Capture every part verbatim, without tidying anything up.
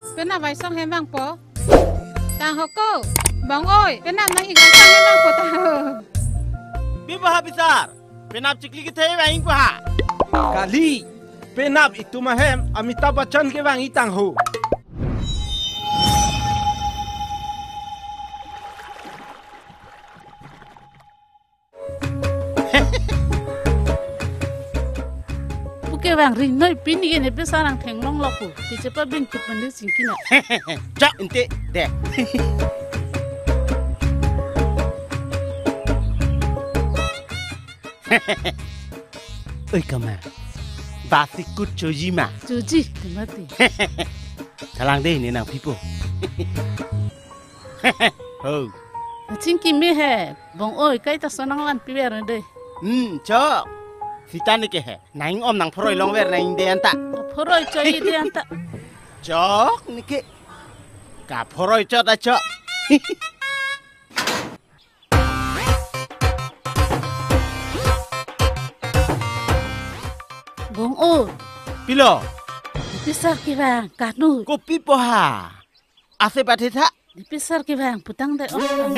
Penap Waisong hem vangpo. Tangho ko. Bong oi, penap nang ik Waisong hem vangpo tangho. Pi bo ha bisar. Penap chikli kethe vang ik po ha. Kali. Penap itum ahem Amitabh Bachchan kevang ik tangho. Puke vang ring noi, pini ke ne pisa nang theklong lo pu. Ti chepa bin tu pandi singkina. Chak inte de. Oi kama. Basi kut choji ma. Choji, temati. Thalang de ne nang pipo. Ho. Aching kimi he, bong oi, kaita sonang lan piver de. Hmm, chok. Sita ne ke he. Nang om nang phoroi longver nang de anta. Phoroi choi de anta. Chok ne ke. Ka phoroi chot a chok. Bong oi. Pilo. Pisar kevang, kanu. Kopi po ha. Ase pathe tha. Pisar kevang putang de. Oh.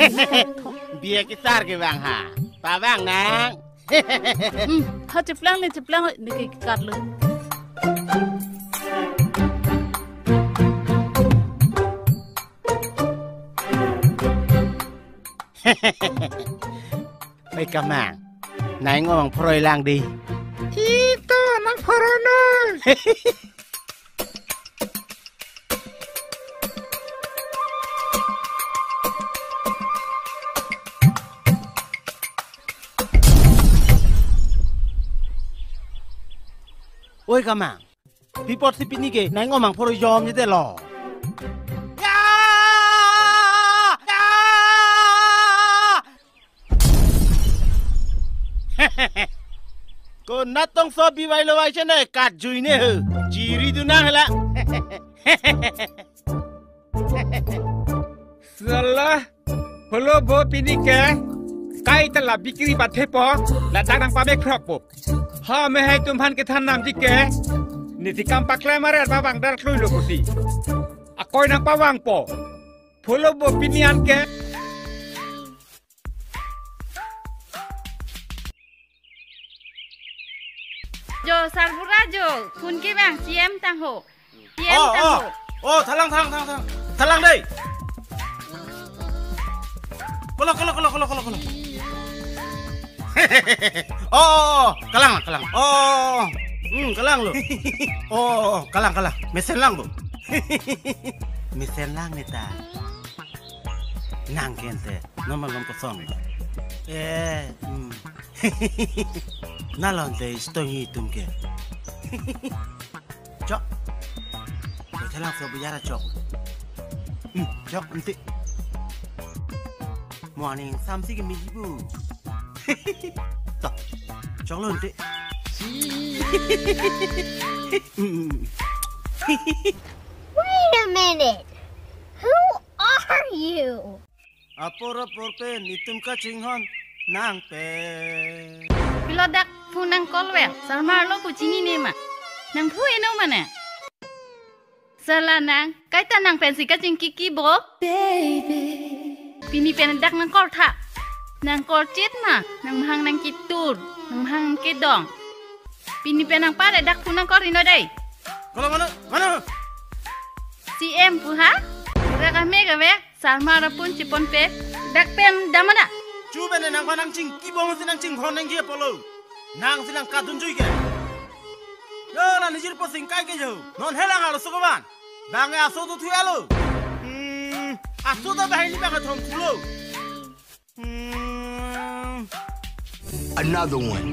Bia kesar kevang ha. Pavang nang. Hmm, ha cheplang ne cheplang ne ke kar lo. Oi kamang. Nang om phoroi lang di. Ito nang phoroi noi. Oi kamang. Pi apotsi pini ke nang om phoroi jom ni de lo. Ya! Ya! Ko natong so biwai lo wai chene kat jui ne he. Jiri du nang hela. Salah. Holo bo pini ke. Kaita la bikri pathe po. Ladak nang pame krop po. Ha me hai tum han kethan nam ji ke. Niti kam pakle mare ma bang dal klui lo pusi. Akoi nang pavang po. Holo bo pini an ke. Jo, sarbura jo, phun kevang C M tangho. C M Oh, oh, tangho. Oh, thalang, thalang, thalang, thalang. Thalang dei. Kolo, kolo, kolo, kolo, kolo, kolo. Oh, oh, oh, kalang, kalang. Oh, oh, oh. Hmm, kalang lo. Oh, oh, oh, kalang, kalang. Mesen lang bo. Mesen lang neta. Nang kente, non malom kosong. Eh, hmm. Nalon te istongi tum ke. Chok. Koi thalang so biyara chok. Hmm, chok ente. Morning samsi ke miji bu. To. Chok lo ente. Hmm. Wait a minute. Who are you? Apor apor pen itum kachinghon nang pen. Pilo dak phone nang call vel, sarmar lo pu chinine ma. Nang phu eno mane. Sala nang, kaita nang pensi kachingki ki bo. Baby. Pini pen dak nang call tha. Nang call chet ma, nang mahang nang kitur, nang mahang nang kedong. Pini pen nang pare dak phone nang call ri no dei. Kolo mano, mano. C M pu ha? Raka me ka ve, sarmar apun chipon pe. Dak pen dam mana? Chu pen nang pa nang chingki bong si nang chinghon nang ji apolo. Nang si nang kadun jui ke. Yo, na nijir po singkai ke jo. Non helang alo sukavan. Bang aso tu thu alo. Hmm, aso ta bahini bang thom thulo. Hmm. Another one.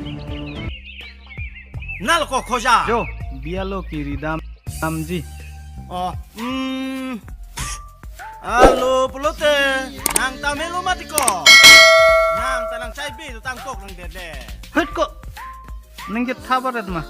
Nal ko khoja. Jo, bialo kiri dam, damji. Oh, hmm. Alo, pulote. Nang ta melo mati ko. Nang ta nang chai be, tang kok nang dede. Hut ko. Nang jet thabarat ma.